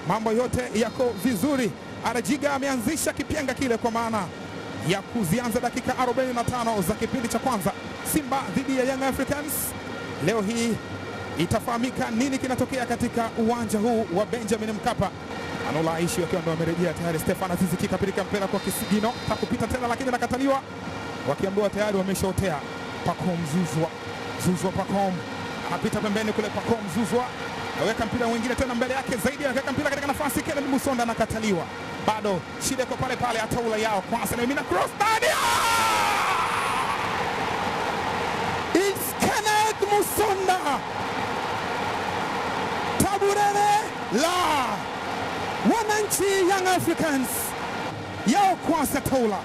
Mambo yote yako vizuri. Arajiga ameanzisha kipenga kile kwa maana ya kuzianza dakika 45 za kipindi cha kwanza. Simba dhidi ya Young Africans. Leo hii itafahamika nini kinatokea katika uwanja huu wa Benjamin Mkapa. Manula Aishi wakiwa ndio wamerejea tayari. Stefan Aziz Ki kapeleka mpira kwa kisigino, takupita tena lakini anakataliwa, wakiambiwa tayari wameshaotea. Pacome Zuzwa, Zuzwa Pacome anapita pembeni kule, Pacome Zuzwa aweka mpira mwingine tena mbele yake zaidi, anaweka mpira katika nafasi, Kennedy Musonda anakataliwa, bado shida iko pale pale, Ataula yao kwanza na mimina cross ndani. It's Kenneth Musonda, Taburere la wananchi Young Africans yao kwanza. Toula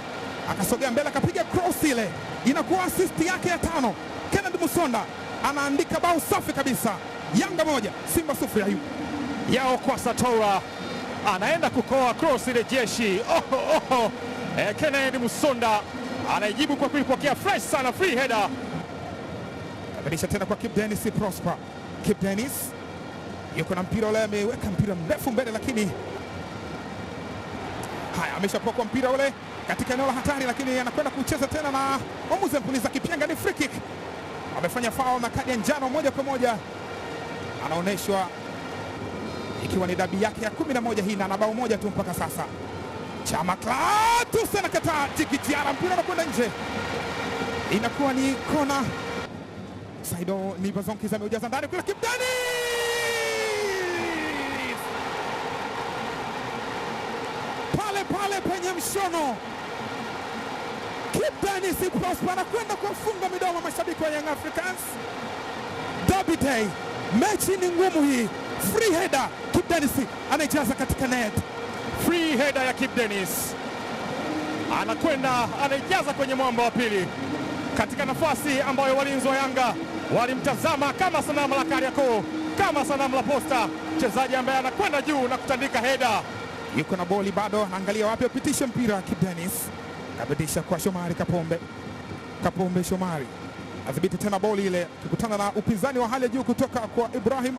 akasogea mbele akapiga cross ile, inakuwa assist yake ya 5. Kennedy Musonda anaandika bao safi kabisa. Yanga 1 Simba 0. Ayubu yao kwasa Toura anaenda kukoa cross ile jeshi. Oh, oh. Kennedy Musonda anaijibu kwa kuipokea fresh sana, free header. Kabadilisha tena kwa Kibu Denis Prosper. Kibu Denis yuko na mpira ule, ameweka mpira mrefu mbele, lakini haya, ameshapokwa mpira ule katika eneo la hatari, lakini anakwenda kucheza tena na mwamuzi ampuliza kipenga, ni free kick. Amefanya foul na kadi ya njano moja kwa moja anaoneshwa, ikiwa ni dabi yake ya 11 hii na ana bao moja tu mpaka sasa. Chama Clatous anakataa, Djigui Diarra, mpira unakwenda nje, inakuwa ni kona. Saido Nibazonkiza ameujaza ndani kule, Kibu Denis pale pale penye mshono. Kibu Denis Prosper anakwenda kuwafunga midomo mashabiki wa Young Africans. Derby day, mechi ni ngumu hii. Free header, Kibu Denis anaijaza katika net. Free header ya Kibu Denis anakwenda anaijaza kwenye mwamba wa pili, katika nafasi ambayo walinzi wa Yanga walimtazama kama sanamu la Kariakoo, kama sanamu la Posta, mchezaji ambaye anakwenda juu na kutandika header. Yuko na boli bado, anaangalia wapi apitishe mpira. Kibu Denis kapitisha kwa Shomari Kapombe. Kapombe Shomari adhibiti tena boli ile, kukutana na upinzani wa hali ya juu kutoka kwa Ibrahim